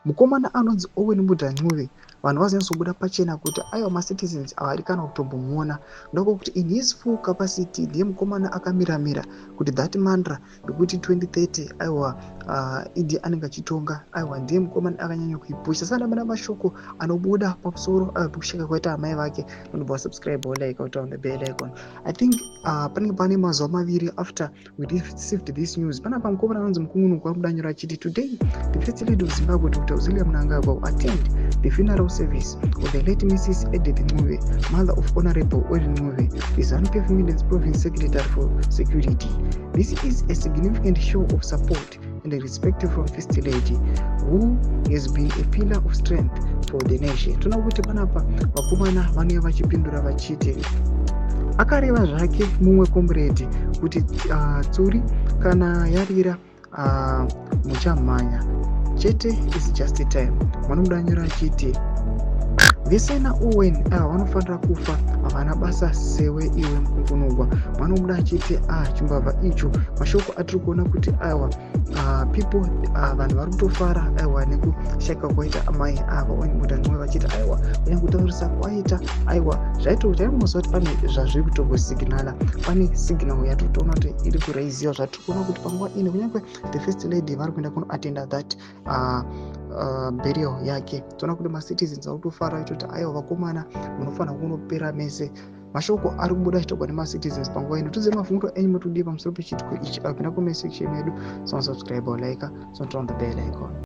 Mukomana anonzi Owen Mudha Ncube, vanhu vazonyatsobuda pachena kuti aiwa, macitizens havari kana kutombomuona. Ndokuti in his full capacity ndiye mukomana akamiramira kuti that mantra yekuti 2030 aiwa, ED anenge achitonga, aiwa, ndiye mukomana akanyanya kuipusha. Saka ndamana mashoko anobuda pamusoro pekusheka kwaita amai vake. Unobva wasubscribe, wolike, woturn on the bell icon. I think panenge pane mazuva 2 after we received this news, panapa mukomana anonzi Mukungunuku amudanyura achiti, "Today the First Lady of Zimbabwe, Dr Auxilia Mnangagwa, will attend the funeral service of the late Mrs Edith Ncube, mother of Honorable Owen Ncube, the ZANU-PF Midlands Province Secretary for Security. This is a significant show of support and respect from First Lady, who has been a pillar of strength for the nation." Toona kuti panapa vakomana vanouya vachipindura vachiti, akareva zvake mumwe comrade kuti tsuri kana yarira, muchamhanya chete, is just time. Vanomudanyura achiti vese naOwen ava vanofanira kufa, havana basa sewe iwe Mukungunugwa. Vanomuda achiti a chimbavha icho. Mashoko atiri kuona kuti aiwa, people, vanhu vari kutofara aiwa nekushayika kwaita amai ava Owen Mudha Ncube, vachiti aiwa, kunyange kutaurisa kwaita, aiwa, zvaito taimboziva kuti pane zvazviri kutombosignala, pane signal yatiri kutoona kuti iri kuraiziwa. Zvatiri kuona kuti panguva ino kunyange the First Lady vari kuenda kunoatenda that burial yake, toona kuti macitizens ari kutofara achitoti aiwa, vakomana munofanira kunopera mese. Mashoko ari kubuda achitogwa nemacitizens panguva ino. Tiudzei mafungiro enyu, motodii pamusoro pechiitiko ichi? Apinda comment section yedu, so subscribe or like, so turn on the bell icon.